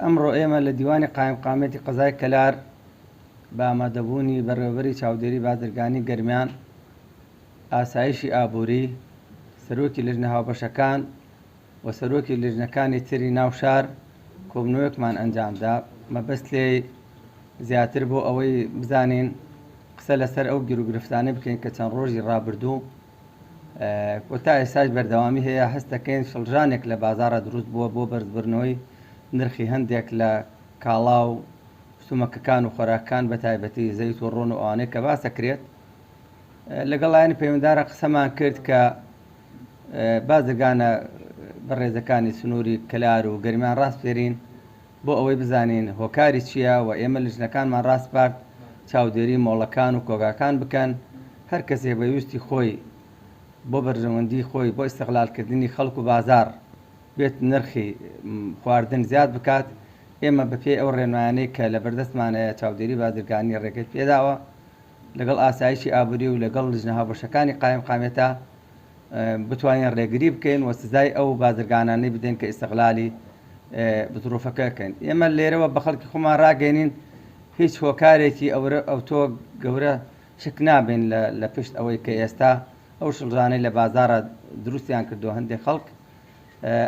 ئەمڕۆ ئێمە لە دیوانی قایمقامیەتی قەزای کەلار بە ئامادەبوونی بەڕێوەبەری چاودێری بازرگانی گەرمیان، ئاسایشی ئابووری، سەرۆکی لجنە هاوبەشەکان و سەرۆکی لجنەکانی تری ناو شار کۆبنەوەیەکمان ئەنجامدا. مەبەست لێی زیاتر بۆ ئەوەی بزانین قسە لەسەر ئەو گیروگرفتانە بکەین کە چەند ڕۆژی ڕابردوو و تا ئێستاش بەردەوامی هەیە، هەست دەکەین شڵژانێک لە بازاڕا دروست بووە بۆ بەرزبردنەوەی نرخی هەندێک لە کاڵا و شتومەکەکان و خۆراکەکان بە تایبەتی زەیت و ڕۆن و ئەوانەی کە باس دەکرێت. لەگەڵ لایەنی پەیوەندارە قسەمان کرد کە بازرگانە بەڕێزەکانی سنووری کەلار و گەرمیان ڕاسپێرین بۆ ئەوەی بزانین هۆکاری چییە و ئێمە لیژنەکانمان ڕاسپارد چاودێری مۆڵەکان و کۆگاکان بکەن، هەر کەسێک بە ویستی خۆی بۆ بەرژەوەندی خۆی بۆ ئیستغلالکردنی خەڵک و بازاڕ بێت نرخی خواردن زیاد بکات، ئێمە بەپێی ئەو ڕێنمایانەی کە لەبەردەستمان هەیە چاودێری بازرگانی ڕێگەی پێداوە لەگەڵ ئاسایشی ئابووری و لەگەڵ لیژنە هاوبەشەکانی قایمقامیەتە بتوانین ڕێگری بکەین و سزای ئەو بازرگانانەی بدەین کە ئیستغلالی زروفەکە کەن. ئێمە لێرەوە بە خەڵکی خۆمان ڕاگەێنین هیچ هۆکارێکی ئەوتۆ گەورە شک نابین لە پشت ئەوەی کە ئێستا ئەو شڵژانەی لە بازاڕە دروستیان کردو هەندێک خەڵک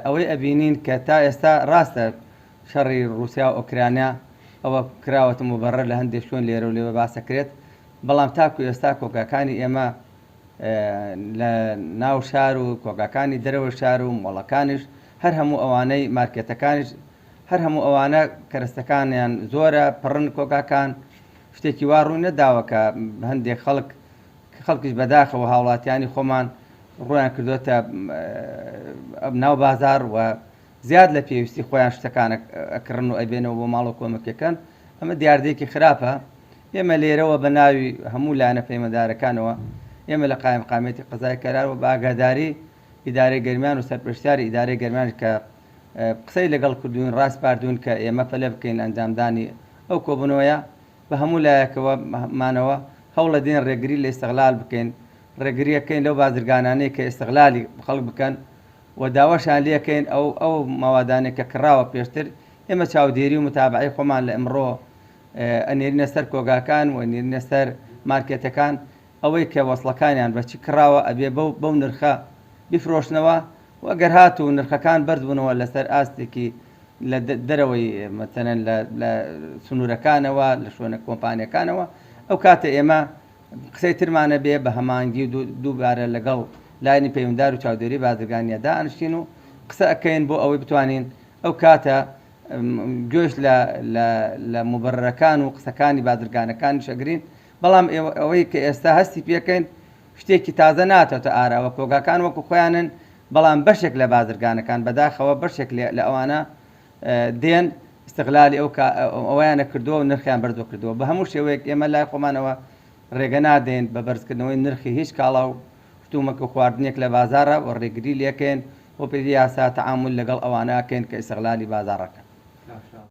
ئەوەی ئەبینین کە تا ئێستا ڕاستە شەڕی ڕووسیا و ئۆکرانیا ئەوە کراوەتە مبەڕە لە هەندێک شوێن لێرە و لێوە باسەکرێت، بەڵام تاکو ئێستا کۆگاکانی ئێمە لە ناو شار و کۆگاکانی دەرەوەی شار و مۆڵەکانیش هەر هەموو ئەوانەی مارکێتەکانیش هەر هەموو ئەوانە کەرەستەکانیان زۆرە پڕن کۆگاکان شتێکی وا ڕووی نەداوە کە هەندێک خەڵک خەڵکیش بەداخەوە هاوڵاتیانی خۆمان ڕویان کردوتە ناو بازار و زیاد لە پێویستی خۆیان شتەکان ئەکڕن و ئەبێنەوە بۆ ماڵ و کۆمەکیەکان ئەمە دیاردەیەکی خراپە ئێمە لێرەوە بە ناوی هەموو لایەنە پەیوەندارەکانەوە ئێمە لە قایمقامیەتی قەزای کەلار و بە ئاگاداری ئیدارەی گەرمیان و سەرپەرشتیاری ئیدارەی گەرمیان کە قسەی لەگەڵ کردوین ڕاسپاردوون کە ئێمە پەلە بکەین لە ئەنجامدانی ئەو کۆبوونەوەیە بە هەموو لایەکەوە مانەوە هەوڵەدەین ڕێگری لە ئیستغلال بکەین ڕێگریەکەین لەو بازرگانانەی کە ئیستغلالی خەڵک بکەن و داواشیان لێکەین ئەو ئەو مەوادانەی کە کڕاوە پێشتر ئێمە چاودێری و متابعەی خۆمان لە ئمڕۆ ئەنێرینە سەر کۆگاکان و ئەنێرینە سەر مارکێتەکان ئەوەی کە وەسڵەکانیان بە چ کڕاوە ئەبێ بەو بەو نرخە بیفرۆشنەوە و ئەگەر هاتوو نرخەکان بەرز بوونەوە لەسەر ئاستێکی لە دەرەوەی مەسەلەن لە لە سنوورەکانەوە لە شوێنە کۆمپانیەکانەوە ئەو کاتە ئێمە قسەی ترمانە بێ بە هەمانگی و دووبارە لەگەڵ لایەنی پەیوەندار و چاودێری بازرگانیە دائەنشتین و قسە ئەکەین بۆ ئەوەی بتوانین ئەو کاتە گوێش لە لە لە موبەررەکان و قسەکانی بازرگانەکانیش ئەگرین، بەڵام ئەوەی کە ئێستا هەستی پێکەین شتێکی تازە ناتۆتە ئاراوە، کۆگاکان وەکو خۆیانن، بەڵام بەشێک لە بازرگانەکان بەداخەوە بەشێک لە ئەوانە دێن ئیستغلالی ئەو ئەوەیانە کردووە و نرخیان بەرزەوە کردووە. بە هەموو شێوەیەک ئێمە لای خۆمانەوە ڕێگە نادەین بە بەرزکردنەوەی نرخی هیچ کاڵا و شتومەک و خواردنێک لە بازاڕا و ڕێگری لێکەین و پێی یاسا تەعامول لەگەڵ ئەوانە ئەکەین کە ئیستغلالی بازاڕ ئەکەن.